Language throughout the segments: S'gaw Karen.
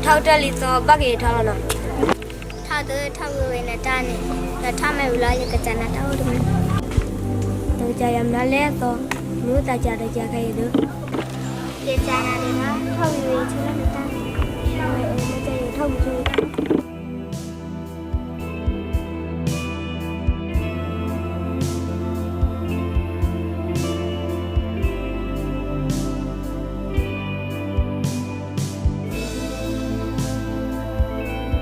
တၢ်အိၣ်တၢ်လံသီ ဘၣ်က့ၤထီၣ်လီၤနီၤ. ထီၣ်သီ ထီၣ်ဝံၤဝံၤနတၢ်န့ၣ်, ဒီးထီၣ်မ့ၢ်ဝံၤလီၤ ယကစံးနၤတၢ်အိၣ်တမံၤ. နကစံးယၤမနုၤလဲၣ်သီ, နအိၣ်သးစံးဒီးစံးခဲအံၤဒီး, ယစံးနၤဒ်လီၤ, ထီၣ်ဝံၤဝံၤဆၢလၢနတၢ်န့ၣ်, နကစံးယၤထီၣ်ဝံၤဆၢလၢနတၢ်န့ၣ်. ဒ်လံ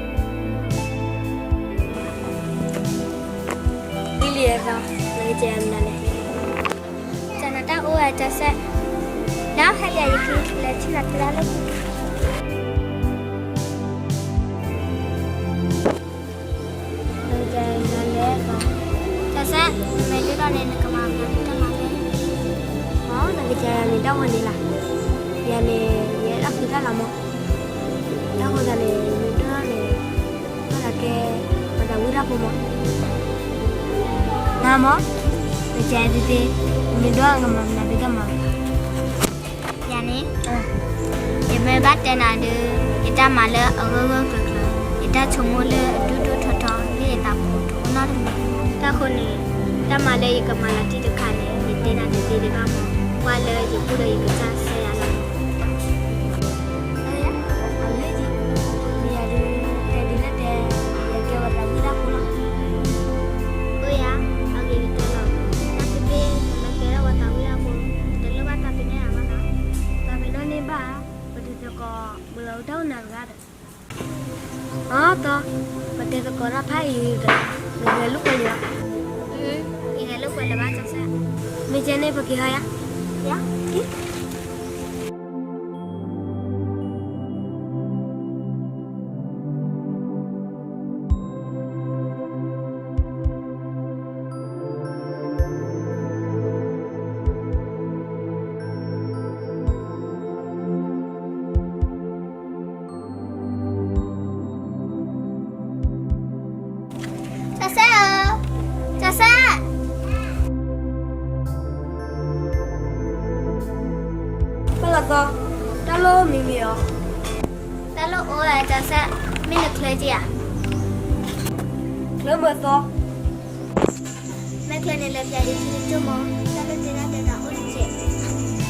အသီ, နကစံးယၤမနုၤလဲၣ်. စံးနၤတၢ်အိၣ်ဝဲကစဲး, ဒီးဟဲက့ၤယကလဲၤထံၣ်နၤတလၢလၢ နကစံးယၤမနုၤလဲၣ်သီ, ကစဲး, နမ့ၢ်ဒိၣ်ထီၣ်န့ၣ် နကမၤမနုၤတၢ်မၤလဲၣ်. အိ, နကစံးယၤန့ၣ် တၢ်ဝဲန့ၣ်လီၤ. ယၤန့ၣ် ယအဲၣ်ဒိးဃုတၢ်လီၤမး, တၢ်ဃိသးန့ၣ် မ့ၢ်ဒိၣ်ထီၣ်န့ၣ် ဘၣ်သးကဲ ပှၤသးဝံၣ်တၢ်ဖိမး, နမး, နကစံးယၤသ့သ့, မ့ၢ်ဒိၣ်ထီၣ်ကမၤမနုၤတၢ်မၤ ယၤန့ၣ်, ယမ့ၢ်ဘၣ်တဲနၤဒီး, ယတၢ်မၤလၢအဂၢၢ်ဂၢၢ်ကျၢၤကျၢၤ, ယတၢ်ဆိကမိၣ်လၢအဒိၣ်ဒိၣ်ထီထီ လၢယသးပူၤတအိၣ်နီတမံၤ, တၢ်ဃိန့ၣ်, တၢ်မၤလၢယကမၤလီၤတံၢ်တခါန့ၣ် ယတဲနၤတသ့တဂၤမး, ကွၢ်လၢယဘူၣ်ဒီးယကစၢ်စဲယၤလီၤ. မ့ၢ်ယၤဒုး, တဲဒ်လဲၣ်တဲ, ယကဲပှၤသးဝံၣ်တၢ်ဖိလီၤ. အိၣ်ယၤ, အဂ့ၤကတၢၢ်လီၤ, တၢ်သ့ၣ်သ့ၣ် နမ့ၢ်ကဲထီၣ်ပှၤသးဝံၣ်တၢ်ဖိ, တလိၣ်ဘၣ်သးပ့ၤနီၣ်ယၤဘၣ်နီၤ, သးပ့ၤနီၣ်န့ၢ်ဘၣ်, ပတသကိး ပလီၤတၢ်အိၣ်နၤတဂၤဒီး, အိ, သီ, ပတဲသကိးတၢ်ဖးအံၤဒီး, နဂဲၤလိာ်ကွဲလံဧါ. ယဂဲၤလိာ်ကွဲလၢၤဘၣ်ကစဲး, မ့ၢ်ကဲန့ၣ် ပက့ၤဟီယၤ, ယၤ, က့ၤ ကစဲး, ကစဲး, ဘၣ်လီၤသီ, တၢ်လိၣ်မံၤမံၤဧါ. တၢ်လိၣ်အိၣ်ဝဲကစဲး, မ့ၢ်နချၢက့ၤဧါ. ချၢမုာ်သီ, မ့ၢ်ချၢန့ၣ် လဲၤပျးဒံးထံတကၠိၢ်မး, တၢ်လိၣ်တဲတၢ်တဲတၢ်အိၣ်တက့ၢ်.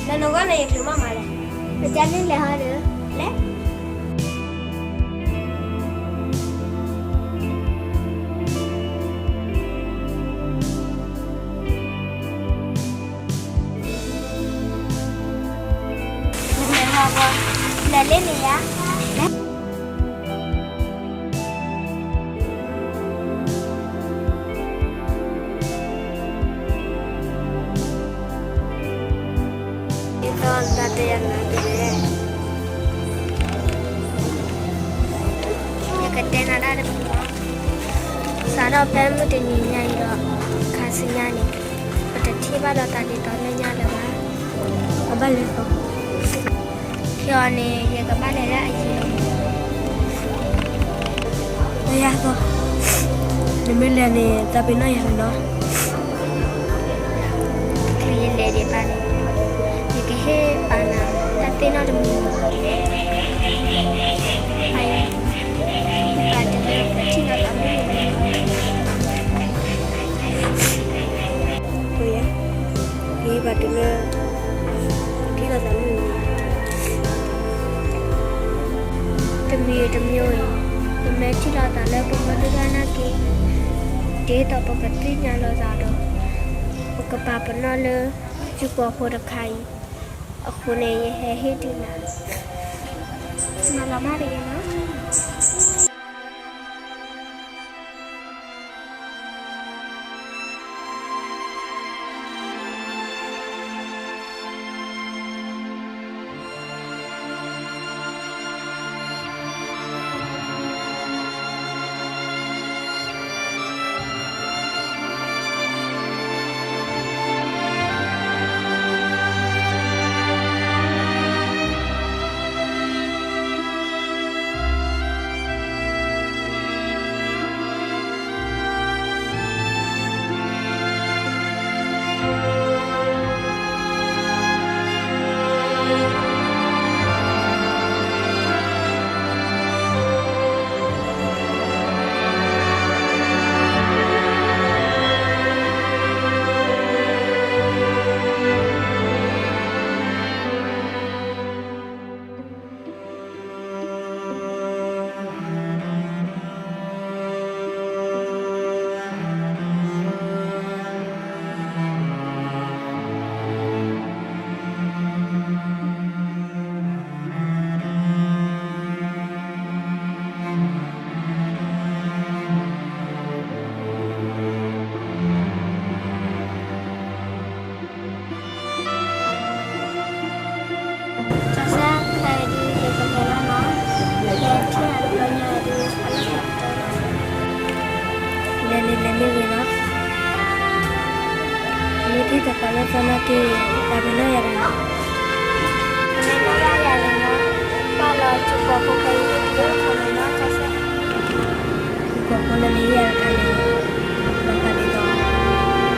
လဲၤနဂီၢ်န့ၣ် ယချုးမးမးလဲၣ်, ပကန့ၣ်လဲၤဟီဒီး, လဲၤ လဲၤလၢန့ၣ်ယၤ, ဒ်သိးနတဲယၤနၤတဂ့ၤ, ယကတဲနၤတၢ်တမံၤလီၤ. စးထီၣ်ဖဲမုၢ်တနံၤညါအံၤဒီး ခါဆူညါန့ၣ်, ပတထံၣ်ဘၣ်ဒီးသးဒ်သိးလၢညါလၢၤဘၣ်. အဘၣ်လဲၤသီ, ခဲအံၤန့ၣ် ယကဘၣ်လဲၤလၢအယံၤလီၤ. ယၤသီ, နမ့ၢ်လဲၤန့ၣ် သးပ့ၤနီၣ်ယၤလီၤနီၤ. ခဲအံၤယလဲၤဒံးဘၣ်န့ၣ်, ယကဟ့ၣ်ပာ်နၤတၢ်သ့ၣ်နီၣ်တမံၤ, ယဘၣ်တုၤလၢပထံၣ်လိာ်သးမုာ်မုာ်, ယဘၣ်တုၤလၢ ထံၣ်လိာ်သးမုာ်မုာ်, တမံၤတမံၤအံၤ, ပမ့ၢ်ထံၣ်လိာ်သးလၢပမုၢ်တဂၤနာ်က့, ဒ်သိးပကသ့ၣ်ညါလိာ်သးဒီး, ပကပာ်ပနီၣ်လၢ ယုၢ်ပှၤဖိတခါအံၤ, အဃိန့ၣ် ယဟဲဟ့ၣ်ဒုးနၤ, မၤလီၤမၢ်တဂ့ၤနီၤ. က့ၤတပာ်လၢသနာ်က့ တၢ်မ့ၢ်နီၢ်ယၤဒီး မ့ၢ်နီၢ်ယၤဒီးနီၤ, ပာ်လီၤစူၢ်ကီၢ်ဖိခဲအံၤ တၢ်မ့ၢ်နီၢ်ကီၢ်စဲၣ်, စူၢ်ကီၢ်ဖိလၢလၢယၤတခါန့ၣ်,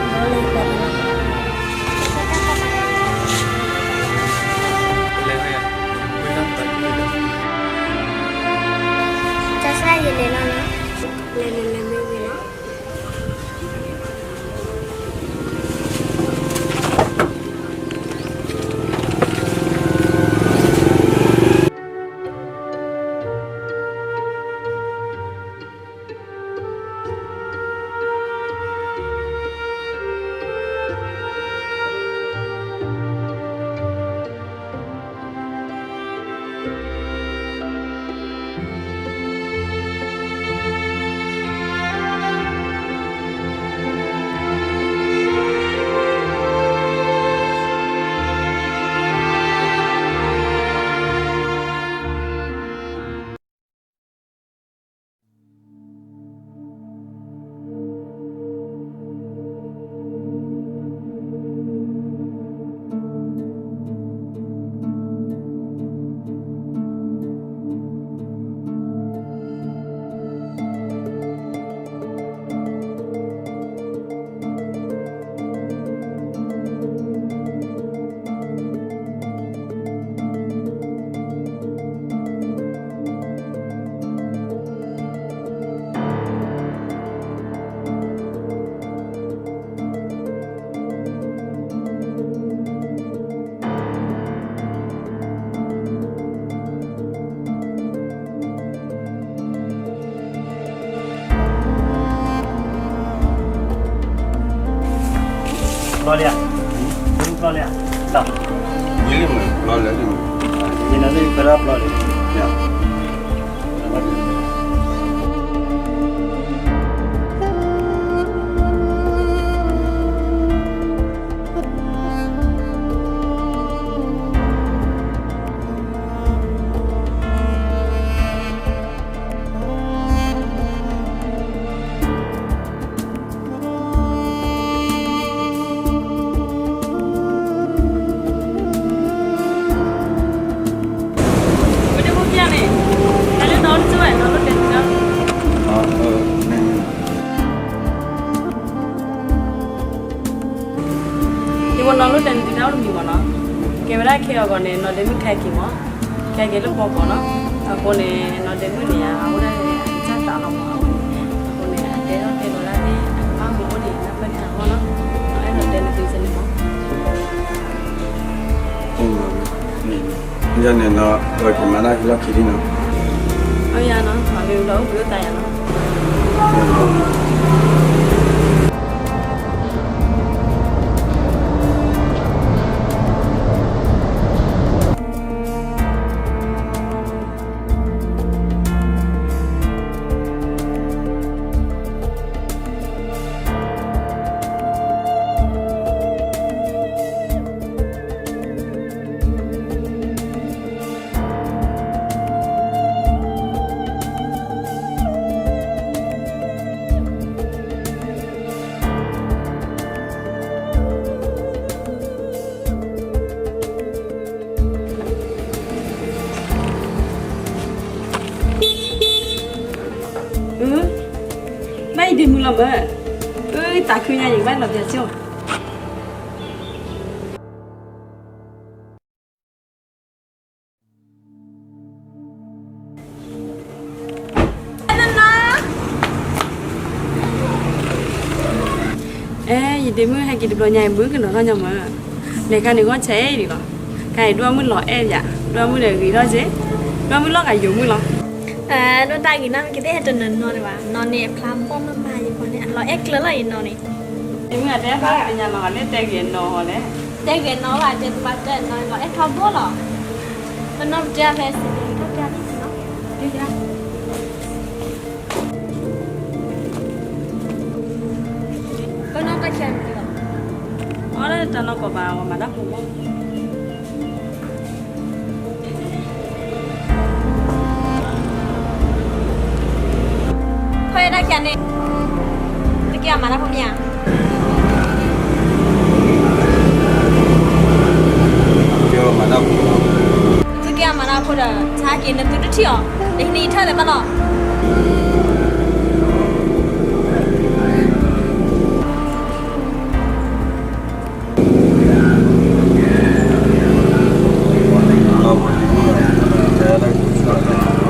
ဘၣ်ဃးဒ်သိး လီၤလၢယပှၤဒ်လီၤ. ကီၢ်စဲၣ် ယလဲၤလီၤနီၤ, လဲၤလဲၤလဲၤမ့ၢ်ဝံၤနီၤ. ပျီလံဧါ, ပျီလံဧါ, ဒီး, ယလံမ့ၢ်ပျီလံ, ယနၤလၢယခွဲးဒၣ်ပျီလံ, ယ ပဒိၣ်ဖိပျၢ်န့ၣ်, တၢ်လၢနီၢ်လၢကၠိဝဲနီၢ်လၢတဲာ်န့ၣ်လီၤ. ယဝဲနီၢ်လၢတဲာ်န့ၣ်တၢ်အိၣ်တမံၤမ့ၢ်နီၤ, ကဲဝဲဒၣ်ခဲအံၤအဂီၢ်န့ၣ် နီၢ်ဒဲမုၣ်ခဲက့ၤမ့ၢ်, ခဲက့ၤလၢပှၤကီၢ်နီၤ, အဃိန့ၣ် နီၢ်ဒဲမုၣ်န့ၣ် အအိၣ်ဒၣ်န့ၣ် အကစၢ်သးလီၤမ့ၢ်အဝဲန့ၣ်, အဃိန့ၣ် အတဲထီၣ်တဲလီၤဒၣ်သ့ၣ် အကဘၣ်မ့ၢ်အိၣ်ဒံးနၢ်ပၢၢ်န့ၣ်အဂီၢ်နီၤ, အဲၣ်ဒိးတဲနသုစ့ၢ်န့ၣ်မ့ၢ် ယၤန့ၣ်နီၤ ပက့ၤမၤတၢ်ဟံးလီၢ်ခံလံနီၤ. အယၤနီၤ မၤမ့ၢ်ဒီးအိၣ်ဘှံးအိၣ်သါယၤနီၤ. အၢ, ဘၣ်ယဒ့မုၣ်လီၤမၢ်, အၢ သးခုညါအံၤ ဘၣ်လီၤပၠးကၠိၣ်. အဲ ယဒ့မုၣ်ဟဲက့ၤတဘျီညါအံၤ ဘုကနီၤထီၣ်ညီမၢ်, နဲခါန့ၣ်ဂီၢ်ဆဲးအံၤလီၤ, ခါအံၤဒွၣ်မုၣ်လီၤအဲၣ်ယၤ, ဒွၣ်မုၣ်ဒီးဂ့ၤထီၣ်က့, ဒွၣ်မုၣ်လီၤဂာ်ယိာ်မုၣ်လီၤ. အဲ ဒိၣ်တၢ်ဂ့ၤနီၢ် မ့ၢ်ကသ့ၣ်ဟဲတနၢၤနီၢ်ဒံးဘၣ်, နီၢ်န့ၣ်အဖျါဘီၣ်မးမးယံၤဖီန့ၣ် အလီၤအဲၣ်ကျၢၤလီၤအံၤနီၢ်န့ၣ်. ဒ့မုၣ်အတဲဘၣ်တညါနီၢ် အလၢတဲဂ့ၤနီၢ်လဲၣ်, တဲဂ့ၤနီၢ်ဘၣ် တဲတဘၣ်တဲနီၢ်လီၤအဲၣ်ထီဘိလီၤ, ပနီၢ်ပတဲဖဲစ့ၢ်ကီးထီၣ်ပၠးန့ၣ်နီၢ်. ပနီၢ်တၢ်ခံးန့ၣ်လီၤ, အီၣ်လၢတၢ်နီၢ်ကီၢ်ဘၣ် ဝဲမၤတၢ်ဖိမီၢ်, ဖဲတၢ်ခံးန့ၣ် တက့ၢ်အမၤတၢ်ဖိမီၢ်ဧါ. မၤတၢ်ဖိဒီး ဆါက့ၤနသုတထံၣ်အီၤ, နဟံးနံၤထၢၣ်လၢၤဘၣ်နီၤ. ဖီအံၤတၢ်ခံဂၤန့ၣ် လီၤမံၤမံၤဧါ, နသုတလူန့ၣ်ဖီထံဝါ, ယ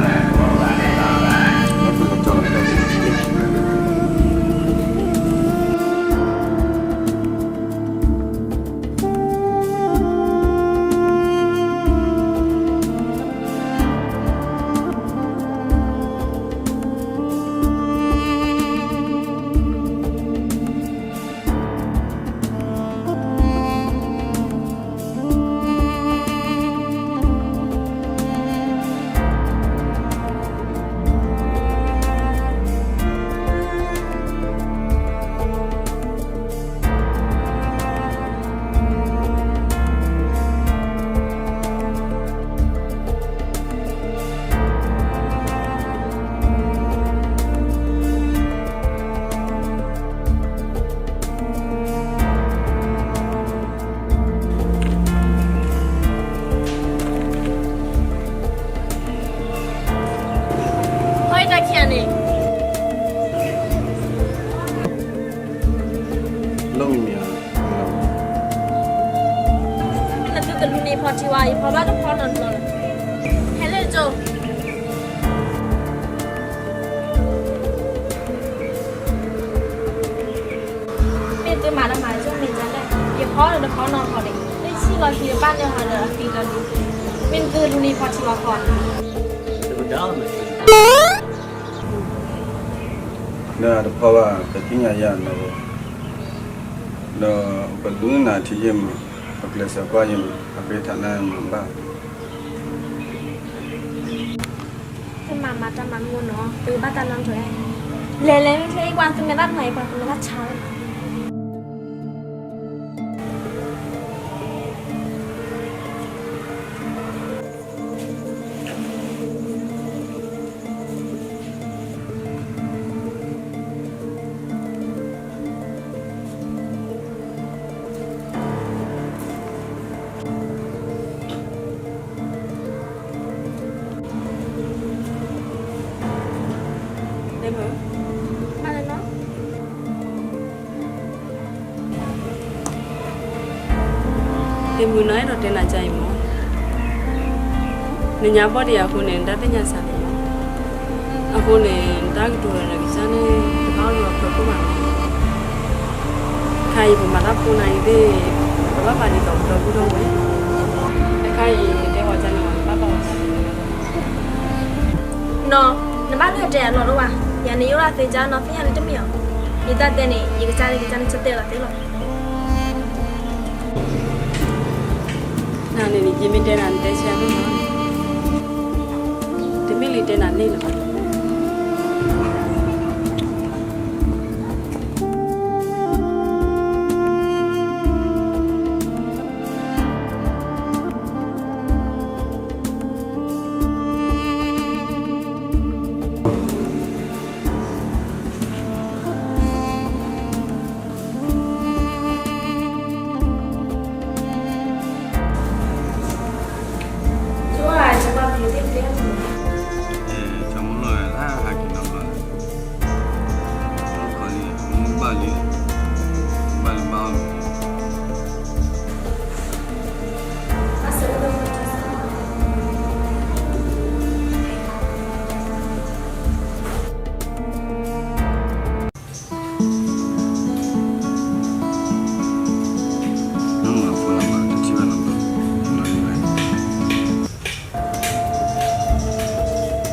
ဖီဘၣ်တဖီနီတဘျီလၢၤ, ဟဲလၢကၠိ. မ့ၢ်သုမၤတၢ်မၤကၠိမ့ၢ်ဒ်လဲၣ်, ယဖီဒီးတဖီနီတခီန့ၣ်, လၢဆံလီၤခံတဘၣ်န့ၣ်ဟီဒီးအသံလီၤလံ, မ့ၢ်သုလူန့ၣ်ဖီထံဝါဖီဧါ. ဒီးတဖီဘၣ် ပသ့ၣ်ညါယၤနီၤ, ဒီးပလူနၤထံယဲၢ်မး, ပကျဲးစၢးကွၢ်ယဲၢ်မး, အပှ့ၤထးနါမၤဘၣ်. သုမၤမၤတၢ်မၤမုၢ်နီၤ, သုဘၣ်တၢ်နီတဂၤ, လဲၤလဲၤမ့ၢ်ချ့ကွၢ်သုမဲာ်ဘၣ်နီၤ, ကွၢ်သုမဲာ်ဘၣ်ဆါလီၤ. တဲမုၢ်, မၤလဲၣ်နီၤ. တဲမုၢ်နီၤ, အဲၣ်ဒိးတဲနၤကါအံၤမး, နညါဘီၣ်ဒံးအဃိန့ၣ် နတၢ်သ့ၣ်ညါစှၤလံမး, အဃိန့ၣ် နတၢ်ကတိၤဒီးနကစၢ်န့ၣ် တဘၣ်အိၣ်လၢအဖၢခိၣ်ဘၣ်နီၤ. တခါအံၤပမၤတၢ်ဖိနၤအံၤသ့ၣ် ပဘၣ်ပာ်ဒ်သိးပဒီပုၢ်ဒီဝဲၢ်, တခါအံၤနတဲဝဲကါန့ၣ် ပဘၣ်ပာ်ဝဲကါန့ၣ် နီၤ, နဘၣ်လၢတဲအလီၢ်ဒိၣ်ဝဲ, ယၤန့ၣ်ယအိၣ်ဒၣ်သ့ကါနီၤ သ့ၣ်ညါလၢတမ့ၢ်အီၤ, ယတၢ်တဲန့ၣ် ယကစၢ်န့ၣ် ယကစၢ်န့ၣ်ဆၢတဲာ်လီၤသ့လီၤ. နန့ၣ် ယမ့ၢ်တဲနၤ နတဲဆၢမ့ၢ်နီၤ, တမ့ၢ်လၢတဲနၤန့ၣ်လီၤ.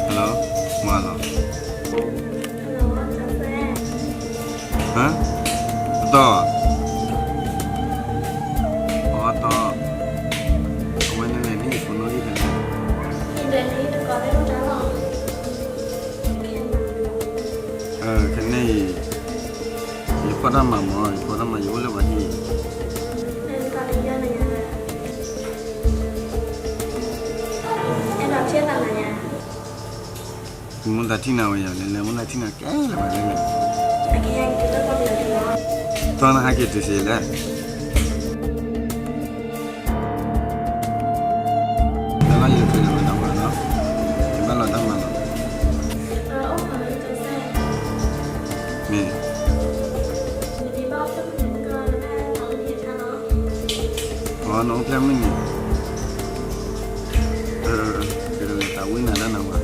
Hello, မၤလီၤ. ဟါ, အတီၢ်, အတီၢ်, အဝဲန့ၣ်လဲၤနံၣ်ဖိနီၣ်ဂံၢ်ဖဲလဲၣ်. ခဲန့ၣ်အံၤ ယဖီတၢ်မၤမး, ယဖီတၢ်မၤ ယအိၣ်လၢပှၤဟံၣ်. မူသးထံၣ်နၤဝဲယၤလဲၤလဲၤ မူသးထံၣ်နၤကဲလၢၤဘၣ်လဲၣ်. တီၢ်နဟဲက့ၤတုၤစ့လဲၣ်. ယဖဲန့ၣ်ဝဲဒၣ်ဝဲနီၤ, ယဘၣ်လီၤတၢ်မၤလီၤ, မ့ၢ်, အီ နအိၣ်ဖျဲၣ်မုၢ်နံၤ, တၢ်ဝံနၤဒၣ်နဝဲ.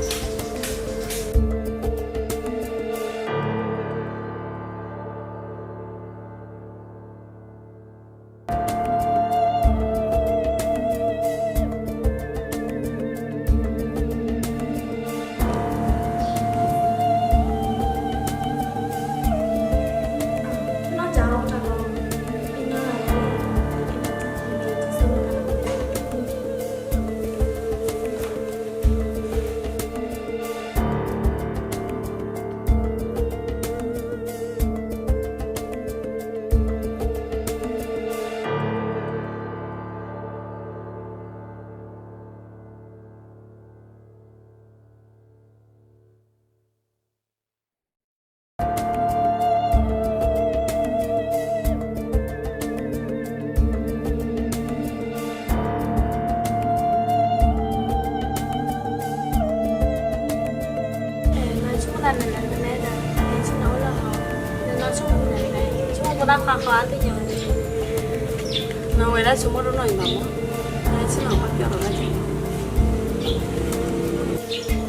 နဝဲဒၣ်ဆိကမိၣ်ဒိၣ်နီၢ်အံၤမးမး, နဆ့ၣ်နီၤပှၢ်ပျီၢ်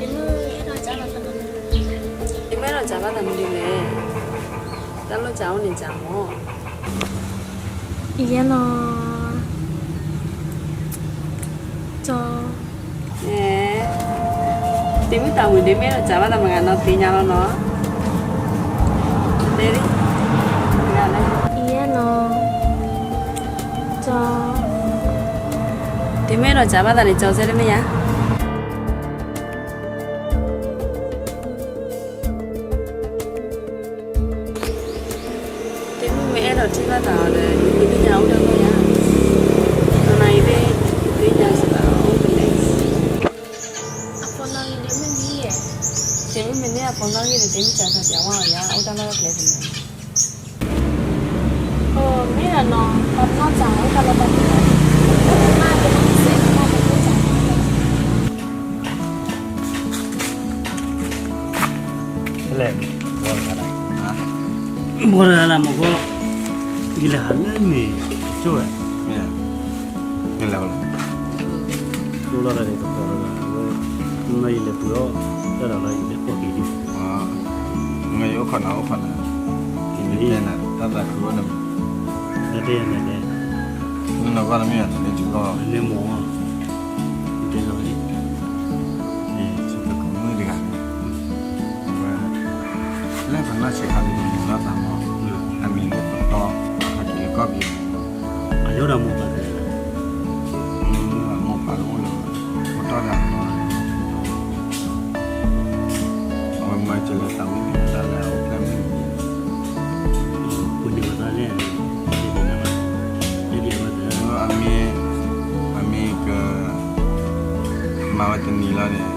လီၤဒၣ်က့ၤ, ဒ့မုၣ်အဲၣ်ဒိးစးဘၣ်သးမနုၤလဲၣ်, တၢ်လီၢ်စးအိၣ်န့ၣ်စးမး, ယဲနီၤ, ကၠီ ဒ့မုၣ်တၢ်ဝံၤဒ့မုၣ်အဲၣ်ဒိးစးဘၣ်သးမနုၤနီၤ သ့ၣ်ညါလီၤနီၤ, တဲဒ်, ယဲနီၤ, ကၠီ, ဒ့မုၣ်အဲၣ်ဒိးစးဘၣ်သးန့ၣ် ကၠီစဲတမ့ၢ်ဧါ. ဒ့မုၣ်မ့ၢ်အဲၣ်ဒိးထံၣ်ဘၣ်သးအီၤဒီး ဒ့မုၣ်သ့ၣ်ညါအိၣ်တၢ်လီၢ်ယါ, တနၤအံၤသ့ၣ်, သ့ၣ်ညါစ့ၢ်ကီးအိၣ်ကလဲၣ်, အဖိနီၣ်ဂံၢ်ဒ့မုၣ်မံယဲ, ဒ့မုၣ်မ့ၢ်န့ၢ်အဖိနီၣ်ဂံၢ်န့ၣ် ဒ့မုၣ်စးစးပျးဝဲအီၤယါ အိၣ်တၢ်လီၢ်ကျဲသနၢၣ် အိၣ် မ့ၢ်နီၤ, ပှၤနီၢ်စးအိၣ်တၢ်လီၢ်တၢ်ကျဲ, မ့ၢ်တနီၢ်စဲးတနီၢ်တစဲး လဲၣ်, ဘီတဂၤလၢမ့ၢ်ကီ, ယလဲၤဟးလၢန့ၣ်, ကၠိဝဲ, မ့ၢ်, မ့ၢ်လဲၤ, ကၠိလီၤတၢ်န့ၣ် ကပီၤတဂၤဝဲ, မ့ၢ်ယလဲၤပှ့ၤအီၣ်, တၢ်ဒီးလီၤယလဲၤပီၢ်က့ၤဒံး, မ့ၢ်ယအိၣ်ခိးနၤအိၣ်ခိးနၤ, ယတဲနၤ တၢ်သးခုအိၣ်န့ၣ်, တၢ်တဲယၤန့ၣ်လဲၣ်, မ့ၢ်နီၤဘၣ်တမ့ၢ်ယၤန့ၣ် ယကီၢ်, လဲၤမီၢ်, ယတဲလီၤ, ယတကမုၣ်တဂၤန့ၣ်, ဝဲ, လၢပနီၢ်ဆံးခါလံ ပမုၢ်လီၤသးမီၢ်, အမံၤလၢပတီၢ်, အက့ၤလၢကီၢ်ပယီၤ, အယိၣ်ဒီးမိၢ်ပၢ်သ့ၣ်, မိၢ်ပၢ်တအိၣ်လၢၤ, ပတီၢ်တၢ်လီၤ, အဝဲမၤစၢၤလၢသးဝံၣ်န့ၣ် တၢ်လၢအအိၣ်ဖျဲၣ်မုၢ်နံၤ ပှၤန့ၢ်ဝဲသးလဲၣ်, အမ့ၢ်, အမ့ၢ်က, မၤဝဲတနံၤလီၤန့ၣ်,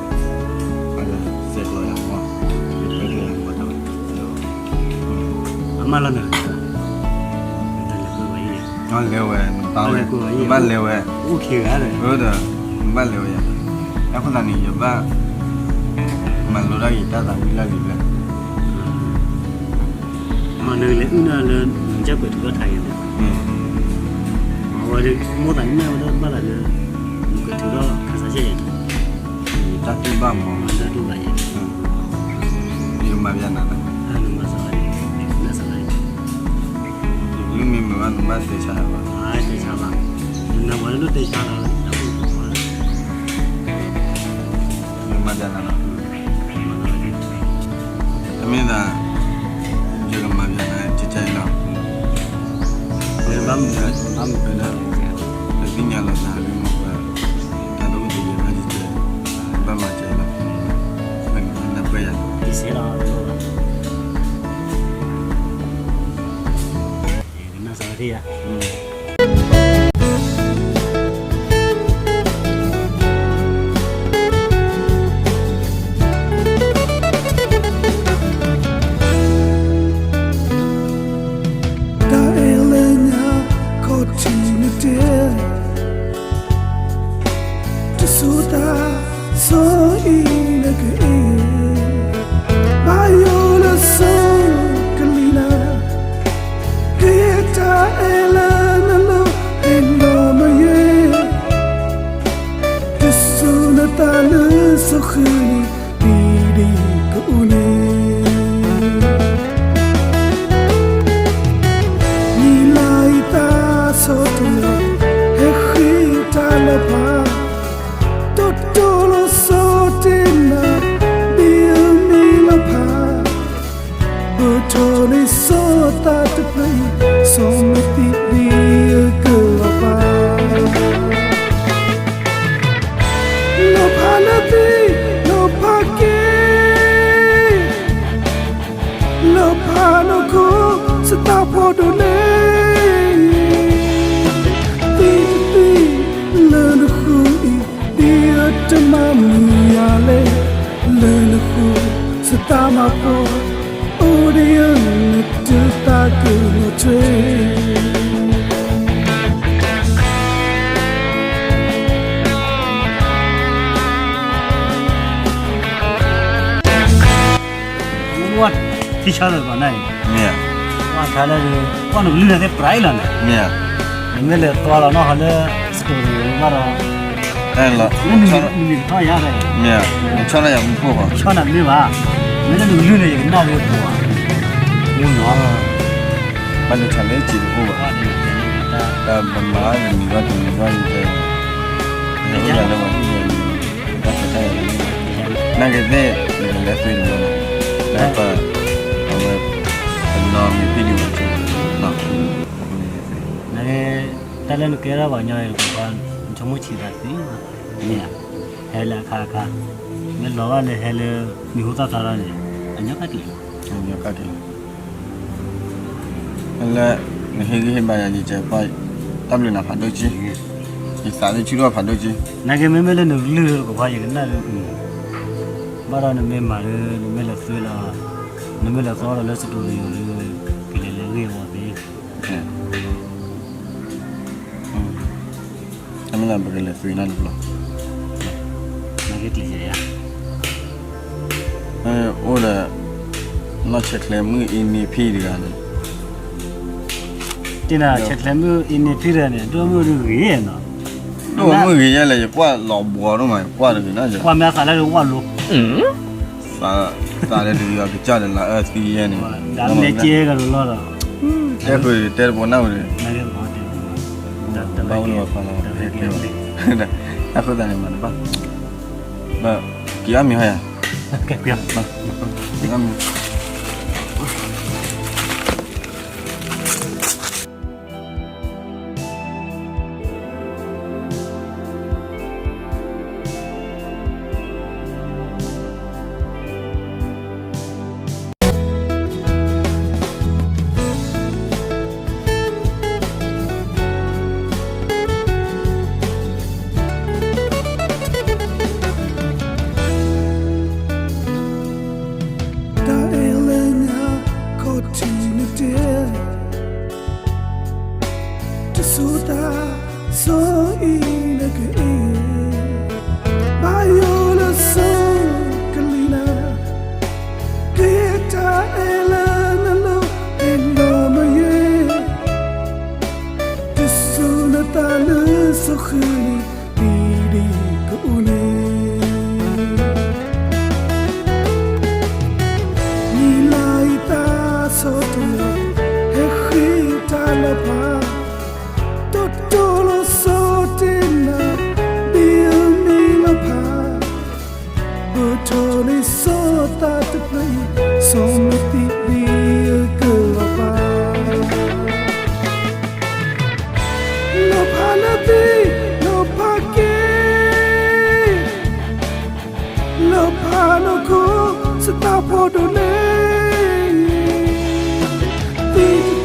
အစဲးကျိးယၤမီၢ်, အမၢလီၤနၤ, လဲၤဝဲ, နဘၣ်လဲၤဝဲ, အိၣ်ခံဂၤဒီး, ဒီး, နဘၣ်လဲၤဝဲယၤ, အဃိသတးန့ၣ် ယဘၣ်, မၤလိတၢ်ဂ့ၤတၢ်သးဝံၣ်လၢလံၤဘျဲၣ် မ့ၢ်နလဲၤအုၣ်နၢ်လၢ နကကွဲးထုးထီၣ်ထါယဲန့ၣ်, အဝဲဒၣ် မိၢ်သးန့ၣ်မ့ၢ်ဝဲဒၣ်ဘၣ်သးလၢ နကထုးထီၣ်ခါဆါဆဲးယဲန့ၣ်, တၢ်တူၢ်ဘၣ်မီၢ်, တၢ်တူၢ်ဘၣ်ယဲ, ယကမၤဘၣ်နၤ, နမၤစၢၤ, နမၤစၢၤ, ယမ့ၢ်မၤဘၣ်နဘၣ်တဲဆါယၤဘၣ်, တဲဆါဘၣ်, နမၤလၢနတဲဆါလီၤ, ယကမၤဘၣ်နၤလီၤ တမ့ၢ်ဒၣ်, ယကမၤဘၣ်နၤ ကကဲအံၤလီၤ, ဘၣ်မနုၤ, ဘၣ်မနုၤ, ပသ့ၣ်ညါလီၤသးလံမီၢ်, ဃုနံၤ ဒ်ဒ်ကအိၣ်န့ၣ် နံၤလၢအံၤသးဆီတလဲ ဟဲဃ့တၢ်လၢဖး တီတီလိၤဆိတ့ၢ်နၤ ဒ်အမ့ၢ်လၢဖး ဘၣ်ထီၣ်န့ၢ်ဆိသးတဖျၢၣ်အံၤ စီၤမသံဒ်အကလီၤပာ် လီၤဖးလၢသ့ လီၤဖးက့ၤ လီၤဖးနီၢ်ခိ စတၢ်ဖီဒိၣ်န့ၣ် သံတသံ လၢနဃိအံၤ ဒ်အတမၤမုာ်ယၤလဲၣ် လၢနဃိ စတၢ်မၤဖီ အိၣ်ဒ်အနတသးကနီၤထွဲ ထံဆါလၢကီၢ်န့ၣ် မ့ၢ်ဧါ, ကွၢ်ထါလၢ ကွၢ်နကလုၢ်န့ၣ်သ့ၣ်ပြးလီၤန့ၣ် မ့ၢ်ဧါ, နမ့ၢ်လဲၤသွါလီၤနီၢ်ဟီလၢ စတိၤရံၤဘၣ်ဒီး နမ့ၢ်ကထီၣ်ယၤဒီး မ့ၢ်ဧါ, နဆီၣ်နၤယၤမူခိၣ်ဘၣ်, ဆီၣ်နၤမ့ၢ်ဘၣ်, မ့ၢ်လၢနကလုၢ်န့ၣ် ယကနၣ်ဒ်ပှၤ မူနီၤ ဘၣ်လဲၤထီၣ်လၢစံးတအိၣ်ဘၣ်, တၢ်ပမၤတမံၤဘၣ်တမံၤဘၣ်န့ၣ် တအိၣ်ယၤလၢပှၤဟံၣ်န့ၣ် ဘၣ်ဆၣ်တၢ်ယၤလၢ နာ်က့သ့ၣ် နကလဲၤသွံၣ်တဘျီန့ၣ် လၢပ အဝဲ ပနီၢ်မ့ၢ်ဖံးဒံးဝဲက့ၤ နာ်က့ တၢ်လၢနကဲထီၣ်ပှၤကညီအံၤ နဆိကမိၣ်ဆံးသးသ့, မ့ၢ်ဧါ, ဟဲလၢအခါခါ, မ့ၢ်လီၤဘၣ်လၢဟဲလၢ မံၤဟူသၣ်သါလီၤန့ၣ် အညီကတၢၢ်လီၤ, အညီကတၢၢ်လီၤ. လၢ နဟ့ၣ်ဂံၢ်ဟ့ၣ်ဘါယၤယကဲပှၤ တၢ်ဘျုးနၤဖးဒိၣ်က့, ယသးဒိၣ်ဆူၣ်ထီၣ်ဖးဒိၣ်က့, နာ်က့မ့မ့ၢ်လၢနကလုၢ်တကပၤ ယကနၣ်ဒ် ဘၣ်ဒီးနမ့ၢ်မၤလၢ နမ့ၢ်လဲၤသွံၣ်လီၤ, နမ့ၢ်လဲၤသွံၣ်လီၤလၢစတူၤဒံယိၤလၢ ကလဲၤလၢဂ့ၢ်ဝီသ့ အမ့ၢ်ပကလဲၤသွံၣ်နီတဘျီ, နာ်က့တံၤယၤယၤ, အိၣ်ဒီး နီၢ်ဆဲးချဲမုၣ်အ့န့ၣ်ဖံးတဂၤန့ၣ်, တ့ၢ်နၤဆဲးချဲမုၣ်အ့န့ၣ်ဖံးတဂၤန့ၣ် ဒိၣ်မုၣ်ဒုးဂ့ၤနီၤ, ဒိၣ်မုၣ်ဂ့ၤယဲလဲၣ် ယကွၢ်လီၤဘှီဒိၣ်မး ကွၢ်တဂ့ၤနီၤ, ကွၢ်မ့ၢ်အသးလၢဒုးဝၣ်လိ သးလၢဒုးယီၤကစၢ်ဒီးလၢအၢသံယဲန့ၣ်, ဒ်မ့ၢ်ကဲကဒီးလီၤဒီး, တဲဃုာ်တဲတဘိနၢ်ဝဲဒီး, ဘၣ်အိၣ်လၢပှၤဖးလီၤ, တၢ်ဃိသတးန့ၣ်မၤတဘၣ်, က့ၤအီၣ်မ့ၤဟီယၤ, က့ၤအီၣ်မ့ၤ တၢ်အဲၣ်လၢညါ ခီၣ်ထံးနတဲ တစိၤတၢ် စိၤအံၤနကအ့ၣ်, ဘၣ်ယိၣ်လၢစိၤကလံၤနၤ, ကဟ့ၣ်တၢ်အဲၣ်လၢနလိၤ ဟ့ၣ်နီၤမ့ၢ်ယဲ, တစိၤနသးလၢစိၤဃုာ်န့ၣ် ဒ်ဒ်ကအိၣ်န့ၣ် နံၤလၢအံၤသးဆီတလဲ ဟဲဃ့တၢ်လၢဖး, တီတီလိၤဆိတ့ၢ်နၤ ဒ်အမ့ၢ်လၢဖး, ဘၣ်ထီၣ်န့ၢ်ဆိသးတဖျၢၣ်အံၤ စီၤမသံဒ်အကလီၤပာ် လီၤဖးလၢသ့ၣ် လီၤဖးက့ၤ လီၤဖးနီၢ်ခိ စတၢ်ဖီဒိၣ်န့ၣ် သံတ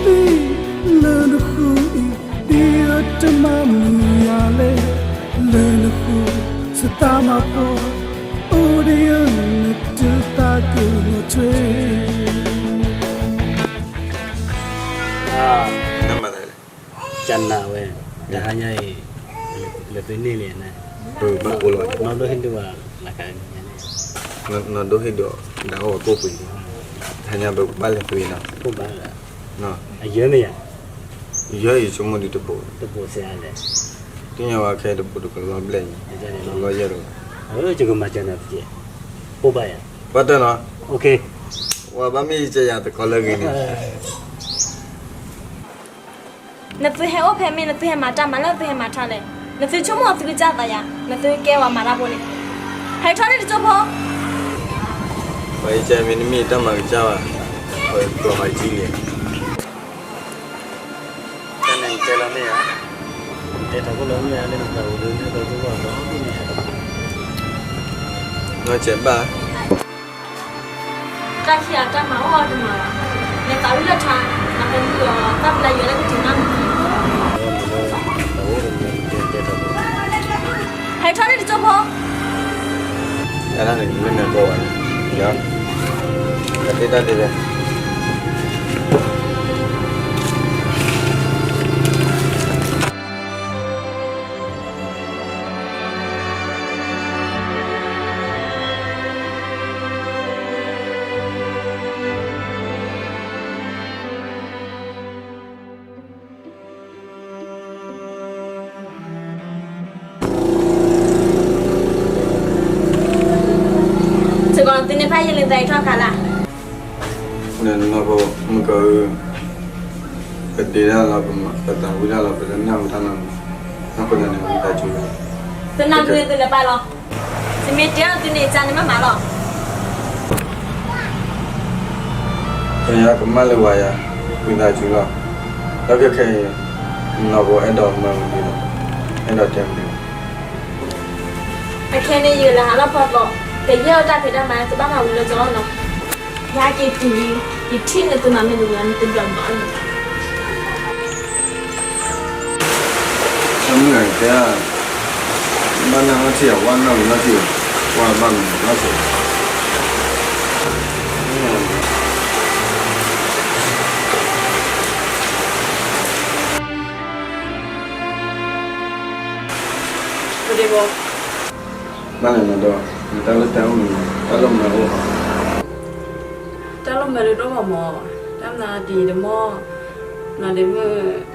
သံ လၢနဃိအံၤ ဒ်အတမၤမုာ်ယၤလဲၣ် လၢနဃိ စတၢ်မၤဖီ အိၣ်ဒ်အနတသးကနီၤထွဲ ကနၣ်ဝဲ တဟါညါအံၤ လဲၤသ့န့ၢ်လံန့ၣ် နီၢ်ဒိၣ်ဟ့ၣ်ဒုးဝဲ လၢခါန့ၣ် နီၢ်ဒိၣ်ဟ့ၣ်ဒုး ဒၣ်အိၣ်ဝဲကိၣ်ပှ့ၤလံ တဟါညါပကဘၣ်လဲၤသ့နီၤ အယၢမ့ၢ်ယၤ ယၢအံၤဆိကမိၣ်ဒုးတဘိ တဘိစဲလဲၣ် သ့ၣ်ညါဝဲခဲတဘိတကလီၤဘျဲၣ်အံၤ တလီၤယဲၢ်လီၤ ယကမၤစၢၤနၤတက့ၢ်. အိၣ်ဘၣ်ယၤ, ဘၣ်တၢ်နီၤ, ဝဲဘၣ်မ့ၢ်ယကယၤတကီလၢအဂ့ၤန့ၣ် နသုဟဲအိၣ်ဖဲမ့ၢ်နသုဟဲမၤတၢ်မၤလၢသုဟဲမၤတၢ်လဲၣ်. နသုဆိကမိၣ်သုကစၢ်သးယၤ, နသုကဲဝဲမၤတၢ်ဖိန့ၣ်, ဟဲထီၣ်လၢတကၠိဖိ. ပှၤအံၤကဲမ့ၢ်နမ့ၢ်တၢ်မၤကစၢ်ဘၣ်, ပှၤကျိၤမၤကံလံ. တၢ်န့ၣ်တဲလီၤမ့ၢ်ဧါ, တဲတၢ်ဖိလီၤမ့ၢ်ဧါ, လၢနသးပူၤလၢနသးပူၤဘၣ်ဒီးမ့ၢ်ဧါ, နီၢ်ကဲဘၣ် တၢ်ခံဂၤတၢ်မၤအိၣ်အီၤတမၤဘၣ်, နသးဝံၣ်လၢထါ, နကလုၢ်အီၤ တၢ်ပျၢ်ယွၤလၢကတုၤနၢ်မုၢ်, ဟဲထီၣ်လၢတကၠိဖိ, တၢ်န့ၣ်လၢနကိးဝဲ, တၢ်တ့တၢ်တ့ဝဲ စ့ၢ်ကီးသုန့ၣ်ဖးယံာ်လံသးအံၤထီၣ်ခါလၢ်, နီၢ်ဖိမုၢ်ကီၢ်ဧၢ, ပဒ့တၢ်လီၤ, ပသးဝံၣ်တၢ်လီၤ, ပတနၢ်ဟူတၢ်နီတမံၤ, နီၢ်ဖိန့ၣ်ဝံသးစူၤလီၤ, သုနၢ်ဟူန့ၣ်သုလဲၤပာ်လီၤ, သုမ့ၢ်တဲအီၤသုန့ၣ် ကန့ၣ်မ့ၢ်မၤလီၤ. ပယီၤကမၣ်လၢဝၤယၤ, ဝံသးစူၤလီၤ, ဒီးခဲခဲအံၤ, နီၢ်ဖိအဲၣ်ဒိးမၤမနုၤလီၤ, အဲၣ်ဒိးတဲမနုၤလီၤ. အခဲန့ၣ်ယလဲၤဟးလီၢ်ဖီကျိး, ကယဲၢ်အတၢ်ဖံးတၢ်မၤ သုဘၣ်မၤဝံၤလၢကၠီလီၤနီၤ, ယဟဲက့ၤတုၤလံ, ယထံၣ်န့ၢ်သုမၤမ့ၢ်တမံၤန့ၣ် သုဒွးမၤလီၤ. မုၢ်ဂၤတဲ, ဘၣ်နၢ်နီၢ်ထံၣ်ဧါ, ဝါနီၢ်မုၢ်နီၢ်ထံၣ်ဧါ, ကွၢ်ဘၣ်မနုၤနီၢ်ဆိး ဘၣ်လဲၣ်နီၤဒီး, နတၢ်လၢတၢ်အိၣ်မူ, တၢ်လီၢ်မၢအိၣ်, တၢ်လီၢ်မၢဒိၣ်ထီၣ်မး, တၢ်မနုၤဒ်အံၤတမီၢ်, နီၢ်ဒ့မုၣ်,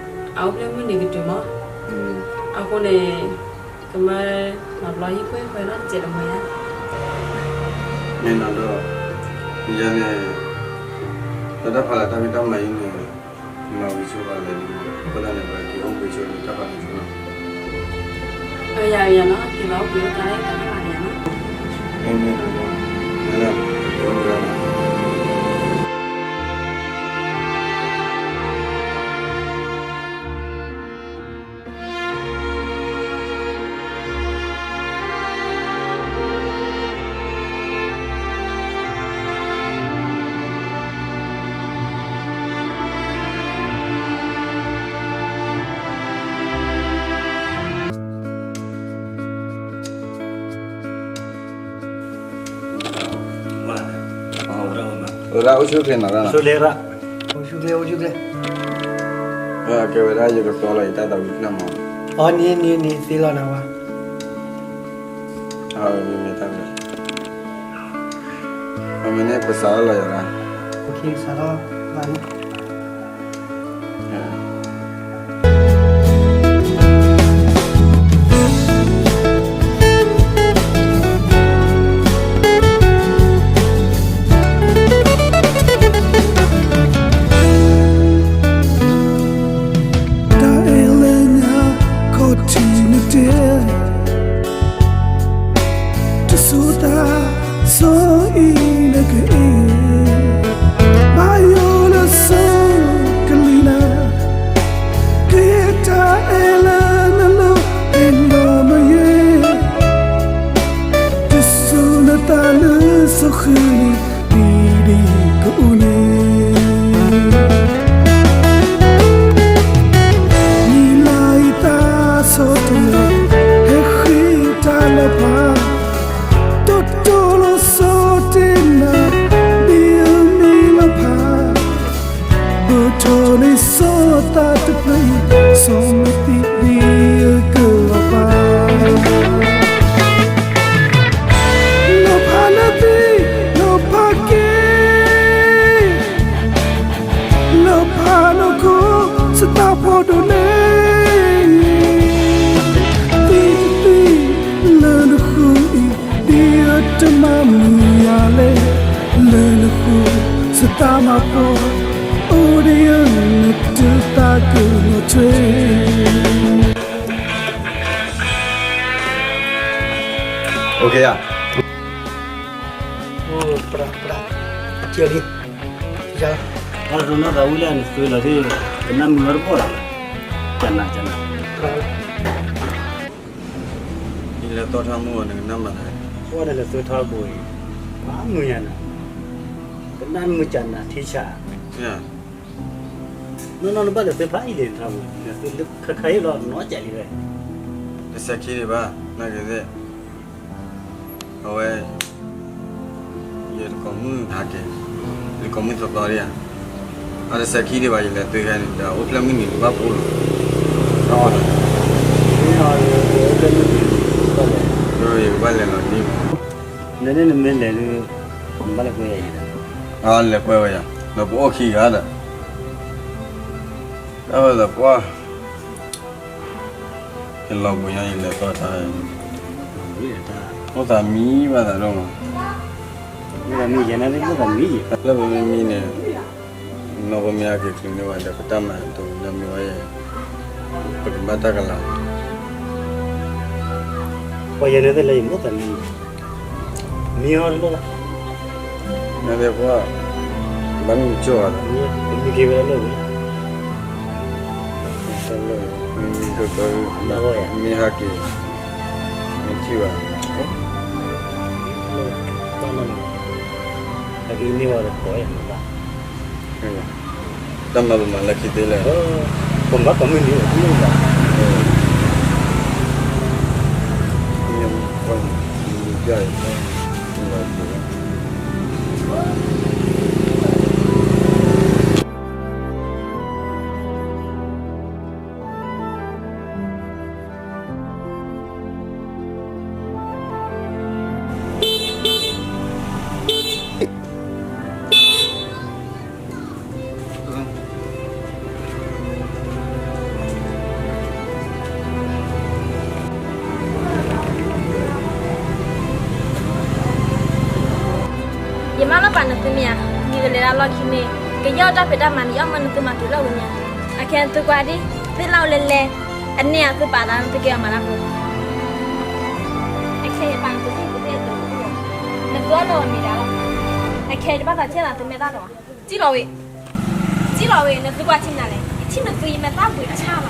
အအိၣ်ဖျဲၣ်မုၢ်နံၤကတုၤမး, အဃိန့ၣ်, ကမၢမၤဘျီဟံၣ်ကွ့ၢ်ခွဲးနီတစဲးတမှဲၤဧါ, မ့ၢ်နီၤဒီး, ယၤန့ၣ်, လၢတၢ်ဖးလၢတၢ်ဖံးတၢ်မၤအံၤန့ၣ်, မၤဝံၤဆိဘၣ်လဲၣ်, အဃိသတးန့ၣ် ပက့ၤအိၣ်ဘှံးဆိလၢတၢ်ဖးလၢဆိနီၤ, ယၤယၤနီၤ, က့ၤလီၤအိၣ်ဘှံးအိၣ်သါလၢတၢ်ဖးလၢယၤနီၤ, မ့ၢ်မ့ၢ်နီၤ, က့ၤအိၣ်ဘှံးလီၤ. အိၣ်ဒၣ်အိၣ်ဆူၣ်ချ့နီၤ, အိၣ်ဆူၣ်ချ့, အိၣ်ဆူၣ်ချ့, ကဲဝဲဒၣ်ယကသီလီၤယတၢ်သးဝံၣ်နီၤမး, အီၤန့ၣ်န့ၣ်န့ၣ်သ့လီၤနၤဝဲ မ့ၢ်တၢ်, မ့ၢ်န့ၣ်ပစးထီၣ်လီၤယၤလၢ, စးထီၣ်ဘၣ်န့ၣ်, တၢ်အဲၣ်လၢညါခီၣ်ထံးနတဲ တဆိသးစီအံၤနကအဲၣ်, ဘၣ်ယိၣ်လၢစီကလံၤနၤ, ကယဲၢ်တၢ်အဲၣ်လၢနလိၤအဲၣ်နီၢ်မယဲၢ်, တစိၤနသးလၢစီဃုာ်န့ၣ်, ဒ်ဒ်ကအိၣ်န့ၣ် နံၤလါအံၤသးဆီတလဲ, ဟဲဃ့တၢ်လီၤဖး, တီတီလီၤစီတ့ၢ်နၤ, ဒ်အမံၤလီၤဖး, ဘၣ်ထီၣ်န့ၢ်စီၤသးတဖျၢၣ်အံၤ, စီၤမသံဒ်အကလီၤဖး လီၤဖးလၢသ့, လီၤဖးက့ၤ, လီၤဖးနီၢ်ခိ, စသးဖီဒိၣ်န့ၣ်, သံတသံလၢနဃု တၢ်မၤဖိ အိၣ်ဒံးနတုၤသးကနီၤထွဲ OK ဧါ, ပှၤပှၤ ကဲလံ, ယၤ, အဒိနသးဝံၣ်လၢနသွဲလီၤဒ်, ကနၣ်မုာ်ဝဲတဘီၣ်လီၤ, ကနၣ်ကနၣ်, ယလဲၤသီထါမုၢ်အီၤ နကနၣ်မၤသး, ကွၢ်နလဲၤသွဲထါဘိအံၤ, ဘၣ်မုာ်ယၤနၤ, ကနၣ်မုာ်ကနၣ်ထံဆး, နီၢ်နီၢ်နဘၣ်လဲၤသွဲဖးအံၤလဲၤထါဘိ, လဲၤသွဲလၢခါခါအံၤလီၤ နီၢ်ကလံဝဲ, တစဲးခံဒံးဘၣ်, နာ်က့သ့ၣ် အဝဲ ယတကိးမုၢ်ဟးက့ၤ, ယတကိးမုၢ်သီသီဒံးဧါ, အတစဲးခံဒံးဘၣ် ယလဲၤသွဲခဲန့ၣ် ဒီးအိၣ်ဖျဲၣ်မုၢ်နံၤဘၣ်ပအိၣ်လီၤ, အိၣ်ဖျဲၣ်မုၢ်နံၤ, ယကဘၣ်လဲၤလီၤဒ်, နမ့ၢ်လဲၤဒုး, နဘၣ်လဲၤကွဲဝဲယၤ, အလဲၤကွဲဝဲယၤ, ဒီးပအိၣ်ခံဂၤဒီး, တၢ်ဝဲဒီးပှၤ ကလီၤပှ့ၤညါအံၤလဲၤသီတၢ်, အိၣ်သးမံဘၣ်သးဒိၣ်မး, လၢပမံမံန့ၣ်, နီၢ်ပမ့ၢ်ဟဲက့ၤချုးန့ၢ်ဝဲဒီး ပတၢ်မၤတဝံၤလၢမ့ၢ်ဝဲ, ပကဘၣ်တၢ်ကလၤ, ပှၤယဲန့ၣ်သ့ၣ်လၢယမိၣ်သးမံ မံအီၤတလိၣ်ဘၣ်, နသ့ၣ်ပှၢ်, ဘၣ်မံကၠိၣ်အီၤ, ပမံက့ၤဝဲဒၣ်လၢဝဲ, မံကၠိၣ်, မံဟးက့ၤ, မံထံၣ်ဘၣ်, ဘၣ်နီၢ်နီၢ်, အကမ့ၢ်ဝဲတကိးယၤဘၣ် တၢ်မၤပမၤလၢခံသ့လဲၣ်, ပမၤပမုၢ်နံၤန့ၣ်, ယမါလီၤပာ်နသုမ့ၢ်ဧါ, ဒ်ကလဲၤဒၣ်လီၢ်ခံန့ၣ်, ကယီၢ်တၢ်ဖံးတၢ်မၤန့ၣ် ယအီၣ်မၢနသုမၤတုၤလီၢ်ဝဲန့ၣ်, အခဲနသုကွၢ်ဒ်, သ့ၣ်လၢအအိၣ်လဲလဲ, အန့ၢ်အသုပာ်သးနသုကဲအီၤမၤတၢ်ဖိ, အခဲယပာ်နသုသ့ၣ်သုသ့ၣ်အသိး, နသုအီၣ်လၢအမံၤဒၣ်လီၤ, အခဲယတဘၣ်သးဆဲးသးသုမဲာ်သၣ်ဒီး, ကံလီၤဝဲ, ကံလီၤဝဲ နသုကွၢ်ထံနၤလဲၣ်, ယထံၣ်နသုယမဲာ်သၣ်ဘှံးအဆၣ်လီၤ.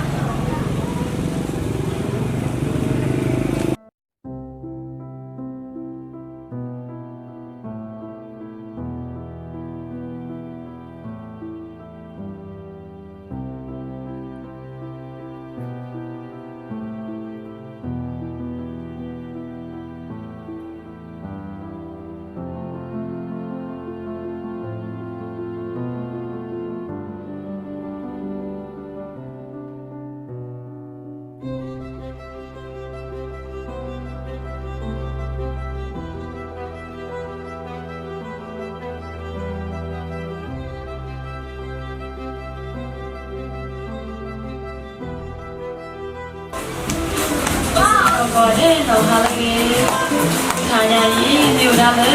ပှၤဒဲးနီၤဟါလၢအဂ့ၤ, တဟါညါအံၤ မ့ၢ်ဝဲဒၣ်လၢ ယ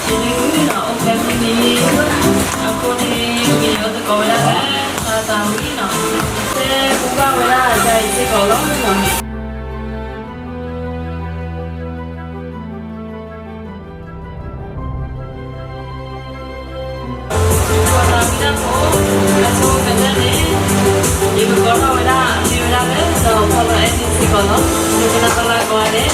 ဒုးနီၤ အိၣ်ဖျဲၣ်မုၢ်နံၤ, အဃိန့ၣ် မ့ၢ်ယအိၣ်သကိးဝဲဒၣ်လၢ သးသးဝံၣ်နီၤ, တဲပူဘၣ်ဝဲဒၣ်အတၢ်အံၤစ့ၢ်ကီးလီၤနီၤ. ပှၤသးဝံၣ်တၢ်ဖိ အဆိကတၢၢ်န့ၣ် ယကကိးထီၣ်ဝဲဒၣ် မ့ၢ်ဝဲဒၣ်လၢ စီၤဖီလီၤအဲၣ်န့ၣ်စ့ၢ်ကီးလီၤ. ယကနၣ်ပလၢ်ကိးဂၤဒဲး.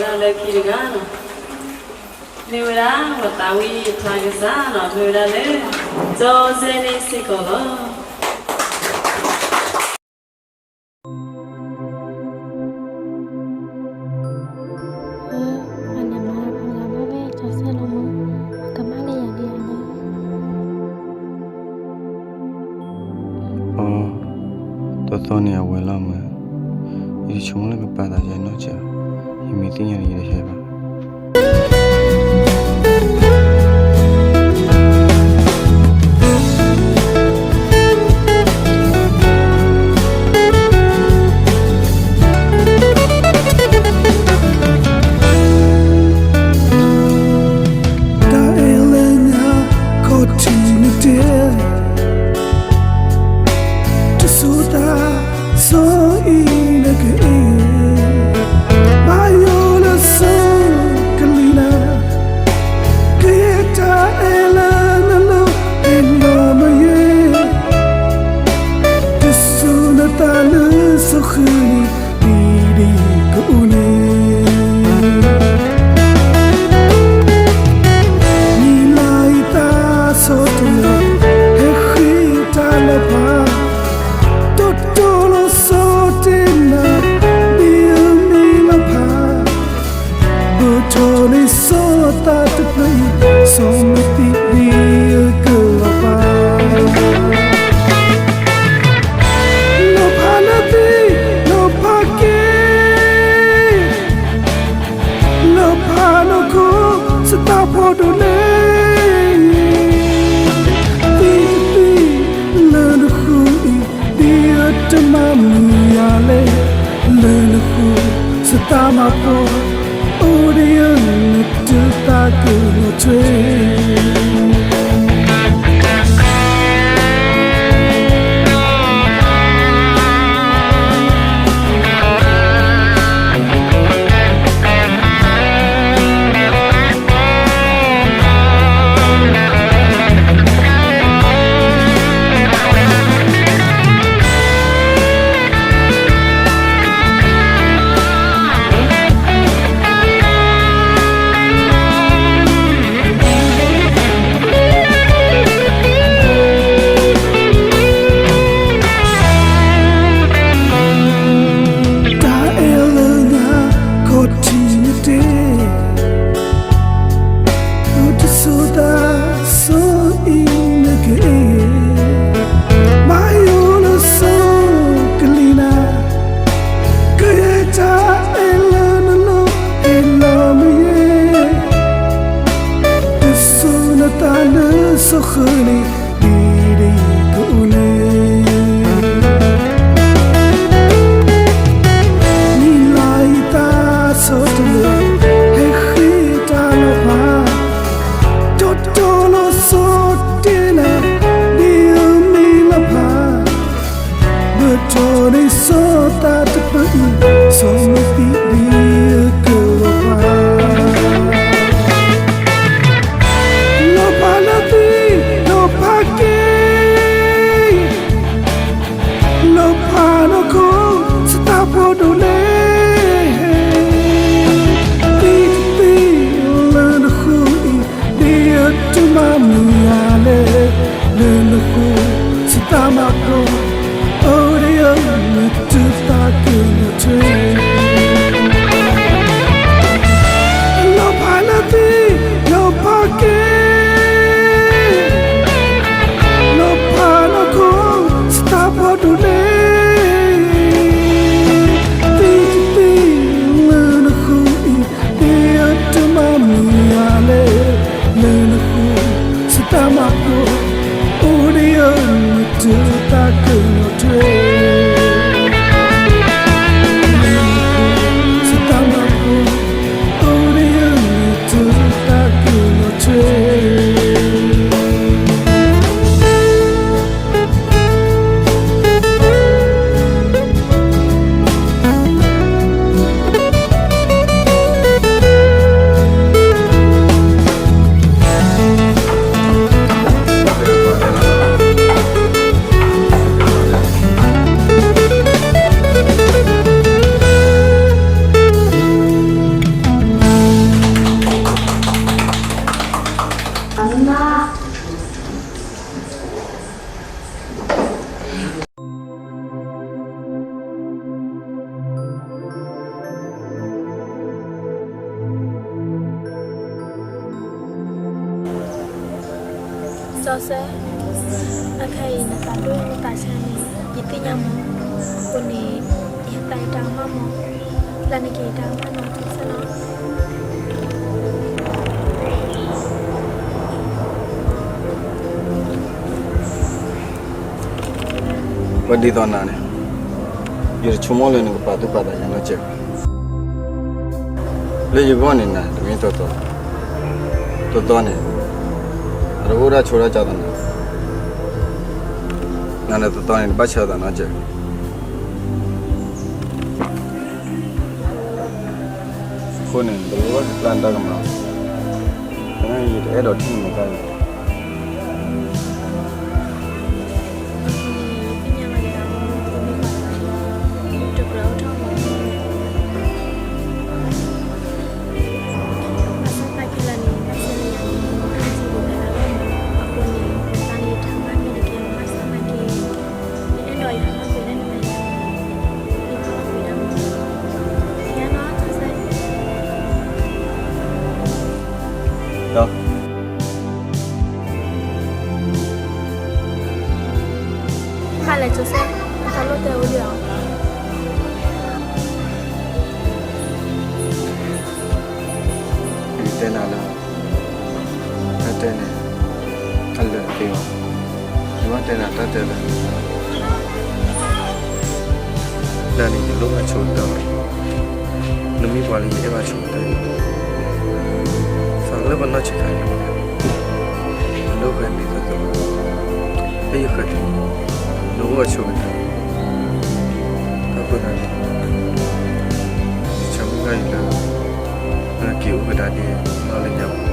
လၢခံတဂၤနီၤ, မ့ၢ်ဝဲဒၣ် ပသးဝံၣ်အထါကစၢ်နီၤ, မ့ၢ်ဝဲဒၣ်လၢ ကၠီစဲန့ၣ်စ့ၢ်ကီးလီၤ. အန့ၣ်မၤလၢပှၤဂၤဘၣ်ဝဲ ကၠီစဲလီၤမး, အကမၣ်လၢယၤဒ်အံၤလီၤ. အိ, တသီန့ၣ်အဝဲလီၤမး, ယတဆိကမိၣ်လၢကပာ်သးယၤနီတစဲး, ယမ့ၢ်သ့ၣ်ညါန့ၣ် ယတဟဲဘၣ်. တၢ်အဲၣ်လၢညါခီၣ်ထံးနတဲ, တစိၤသးစီအံၤနကအ့ၣ်, ဘၣ်ယိၣ်လၢစီကလံၤနၤ, ကယဲၢ်တၢ်အဲၣ်လၢနလိၤ ဟ့ၣ်လီၤမ့ၢ်ယဲ, တစိၤနသးလၢစီဃၢၤန့ၣ် ဒ်ဒ်ကအူန့ၣ် မံၤလၢယသးဆီတလဲ, ဟဲဃ့တၢ်လီၤဖး, တီတီလီၤဆီတဲနၤ, ဒ်အမံၤလီၤဖး, ဘၣ်ထီၣ်န့ၢ်ဆီသးတဖျၢၣ်အံၤ, ဆီမသံးဒ်အကလီၤဖး လီၤဖးလၢသံ, လီၤဖးက့ၤ, လီၤဖးနီၢ်ခိ, စသးဖီဒိၣ်န့ၣ်, သံသံလၢနဃိအံၤ, ဒ်အတမၤမုာ်ယၤလဲၣ်, လၢနဃိ, စသးမၤဖီ, အိၣ်ဒ်အနတသးကနီၤထွဲတၢ်အဲၣ်လၢနၤ ခီၣ်ထံးနတဲ, အိၣ်တစိၤသးစီအံၤနကအ့ၣ်, ဘၣ်ယိၣ်လၢစီကလံၤနၤ, ကယဲၢ်တၢ်အဲၣ်လၢနလိၤ ဟ့ၣ်လီၤမ့ၢ်ယဲ, တစိၤနသးလၢစီဃၢၤန့ၣ် ဒ်ဒ်ကအူန့ၣ် မံၤလၢယသးဆီတလဲ, ဟဲဃ့တၢ်လီၤဖး, တီတီလီၤဆီတဲနၤ, ဒ်အမံၤလီၤဖး, ဘၣ်ထီၣ်န့ၢ်ဆီသးတဖျၢၣ်အံၤ, ဆီမသံးဒ်အကလီၤဖး လီၤဖးလၢသံ, လီၤဖးက့ၤ, လီၤဖးနီၢ်ခိ, စသးဖီဒိၣ်န့ၣ် ကၠီစဲ, အခဲအံၤနသးဒိၣ်နသးဆါန့ၣ် ယသ့ၣ်ညါမး, အဃိန့ၣ် ယသးယတၢ်ကမၣ်မး, လၢနက့ၤယတၢ်ကမၣ်နီၤ ကၠီစဲနီၤ. ပှၤဒ်သိးနၤန့ၣ် ယတဆိကမိၣ်လၢနကပာ်သူၣ်ပာ်သးယၤနီတစဲးဘၣ်. လၢယဂီၢ်န့ၣ် နၤတမ့ၢ်သီသီ, သီသီန့ၣ် အတအိၣ်ဒၣ်ဆိဒၣ်ကၢ်သးနၤ, နၤန့ၣ်သီသီန့ၣ် တဘၣ်ဆၢသးနီတစဲးဘၣ်. အဃိန့ၣ် နတလိၣ်ဘၣ်တပျၢ်နတၢ်ကမၣ်, သနာ်က့ ယတအဲၣ်ဒိးထံၣ်နၤတၢ်အံၤ. တၢ်လဲၤကၠိစဲ, တၢ်လိၣ်တဲအိၣ်ဒံးဧါ. ယတဲနၤလၢ တၢ်တဲန့ၣ် တၢ်လၢာ်တသ့ဘၣ်. ယဘၣ်တဲနၤတၢ်တဲလၢ နၤန့ၣ် ယလိၣ်ဘၣ်ဆိကတၢၢ်, နမ့ၢ်ပှၤလၢယအဲၣ်ဘၣ်ဆိကတၢၢ်, သးလၢပနီၢ်ဆံးခါန့ၣ် နလိၣ်ဃဲဒ်သိးသိး, လၢယဃဲၤသုး, နအိၣ်အဆိကတၢၢ်, တၢ်ဃိသတးန့ၣ် ယဆၢမုၢ်လၢ်အံၤလၢ နက့ၤအိၣ်ကဒါက့ၤနီၢ်လၢညါဘၣ်.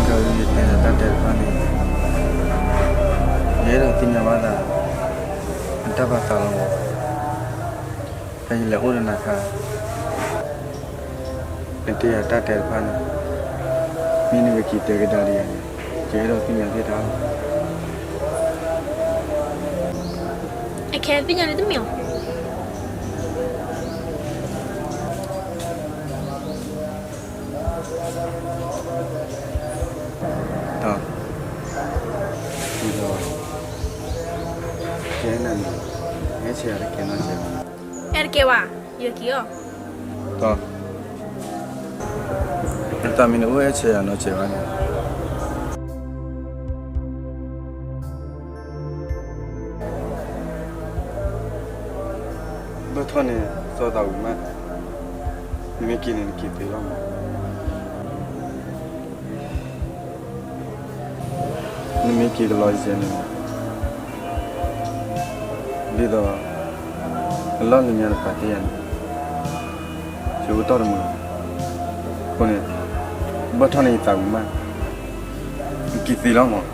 ကဲ ယတဲနၤတၢ်တဲတဖၣ်န့ၣ် ယအဲၣ်ဒိးသ့ၣ်ညါဘၣ်သး နတၢ်ဘၣ်သးလီၤမး. ဖဲယလဲၤအိၣ်ဒီးနၤအခါ နတဲယၤတၢ်တဲတဖၣ်န့ၣ် မ့ၢ်နကက့ၤတဲကဒါဒ်ယၤန့ၣ် ယအဲၣ်ဒိးသ့ၣ်ညါသ့ၣ်တၢ်လီၤ. အခဲသ့ၣ်ညါန့ၣ်တမ့ၢ်အီၤ. ဒီး ဒ်သိး ယဲနၤန့ၣ် အဲၣ်ဆၢယၤတကဲနီတစဲးဘၣ်. အဲၣ်တကဲဘၣ်, ယက့ၤအီၤ. ဒီး နသးမ့ၢ်နအိၣ်အဲၣ်ဆၢယၤနီတစဲးဘၣ်န့ၣ် ဘၣ်ထီၣ်န့ၣ် စီၤသးဝံၤမး, နမ့ၢ်က့ၤန့ၣ် နက့ၤသ့လီၤမး. နမ့ၢ်က့ၤကလီယဲန့ၣ် ဒ်သိး အလီၢ်လၢညါနပာ်တ့ၢ်ယၤန့ၣ် ယအိၣ်တီၢ်တမုာ်လီၤ. အဃိန့ၣ် ဘၣ်ထီၣ်န့ၣ်ယသးဝံၤမး, နက့ၤသ့လီၤမး.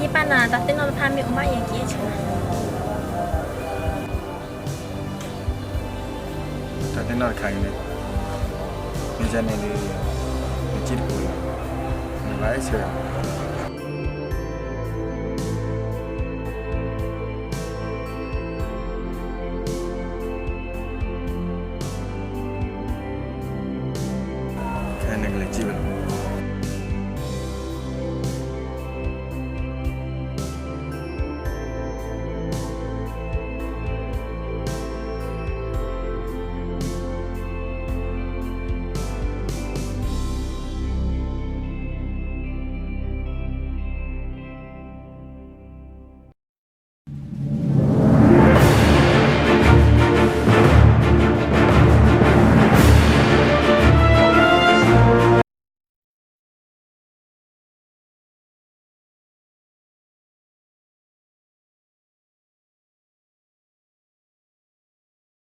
ယပာ်နၤ တၢ်သ့ၣ်နီၣ်တဖၣ်မ့ၢ်အိၣ်ဘၣ်ယက့ၤဆၢနၤ. တၢ်သ့ၣ်နီၣ်တခါအံၤန့ၣ် မ့ၢ်ကန့ၣ်ဒီး နစံၣ်တပူၤလီၤ, နဘၣ်အဲၣ်ဆၢယၤ